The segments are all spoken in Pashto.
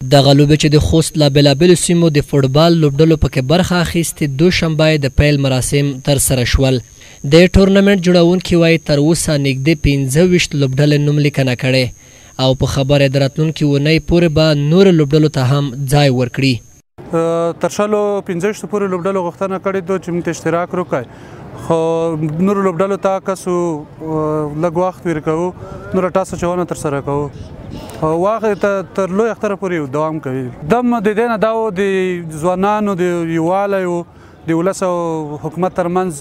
دغه لوبې چې د خوست له بېلابېلو سیمو د فوټبال لوبډلو پکې برخه اخیستې، دوشنبه یې د پیل مراسم ترسره شول. د ټورنمنټ جوړونکي وايي، تر اوسه نږدې 25 لوبډلې نوم لیکنه کړې او په خبره یې د راتلونکې اونۍ پورې به نورو لوبډلو ته هم ځای ورکړي. تر شلو 25 پورې لوبډلو غوښتنه کړې ده چې موږ ته اشتراک وکړي، خو نورو لوبډلو ته کسو لږ وخت ورکوو، نوره ټاس اچونه ترسره کوو. واغې ته تر لوی اختره پورې دوام کوي. دم د دې نه دا و د ځوانانو د یووالی و، د ولس او حکومت ترمنځ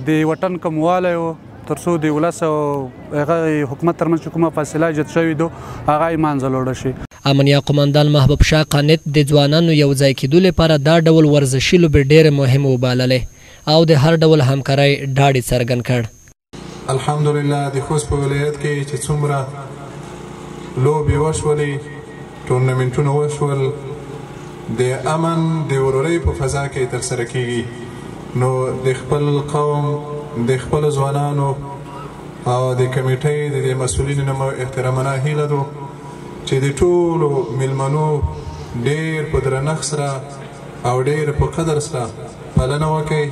د وطن کموالی و، تر څو د ولس او هغه حکومت ترمنځ چې کومه فاصله ایجاد شوې ده هغه یې منځه لاړه شي. امنیه قومندان محبوب شاه قانت د ځوانانو یو ځای کېدو لپاره دا ډول ورزشي لوبې ډېرې مهمې وبللې او د هر ډول همکارۍ ډاډ یې څرګند کړ. الحمدلله د خوست په ولایت کې چې څومره لوبې وشولې، ټورنمنټونه وشول، د امن د ورورۍ په فضا کې ترسره کیږي. نو د خپل قوم، د خپلو ځوانانو او د کمیټې د دې مسؤلینو نه مو احترامانه هیله ده چې د ټولو میلمنو ډېر په درنښت سره او ډېر په قدر سره پالنه وکړئ.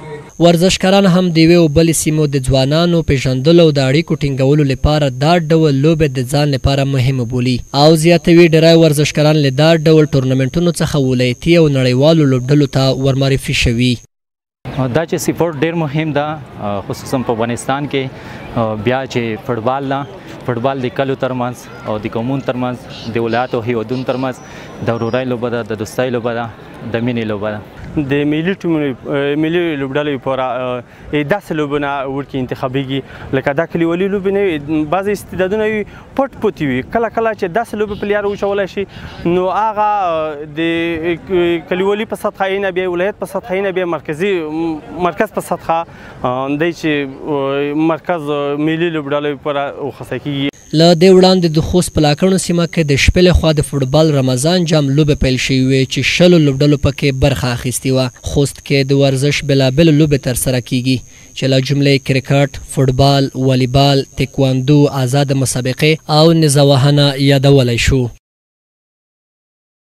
ورزشکاران هم د یوې او بلې سیمو د ځوانانو پېژندلو او د اړیکو ټینګولو لپاره دا ډول لوبې د ځان لپاره مهمې بولي او زیاتوي، ډېری ورزشکاران له دا ډول ټورنمنټونو څخه ولایتي او نړیوالو لوبډلو ته ورمعرفي شوي. دا چې سپورت ډیر مهم ده، خصوصا په افغانستان کې، بیا چې فوټبال ده، فوټبال د کلو ترمنځ او د قومونو ترمنځ، د ولایاتو او هیوادونو ترمنځ د ورورۍ لوبه ده، د دوستۍ لوبه ده، د مینې لوبه ده. د ملي ټیمونو ملي لوبډلو لپاره داسې لوبونه ورکې انتخابېږي، لکه دا کلیوالي لوبې نه وي، بعضې استعدادونه وي پټ پوتې وي، کله کله چې داسې لوبې په لیار وچولی شي نو هغه د کلیوالي په سطحه یې نه بیا ولایت په سطحه یې نه بیا مرکزي مرکز په سطحه دی چې مرکز ملي لوبډلو لپاره وخصه کېږي. له دې وړاندې د خوست په لاکڼو سیمه کې د شپې لخوا د فوټبال رمضان جام لوبې پیل شوې وې چې 20 لوبډلو پکې برخه اخیستې وه. خوست کې د ورزش بېلابېلې لوبې ترسره کیږي چې له جملې کرکټ، فوټبال، والیبال، تکواندو، ازاده مسابقې او نیزه وهنه یادولی شو.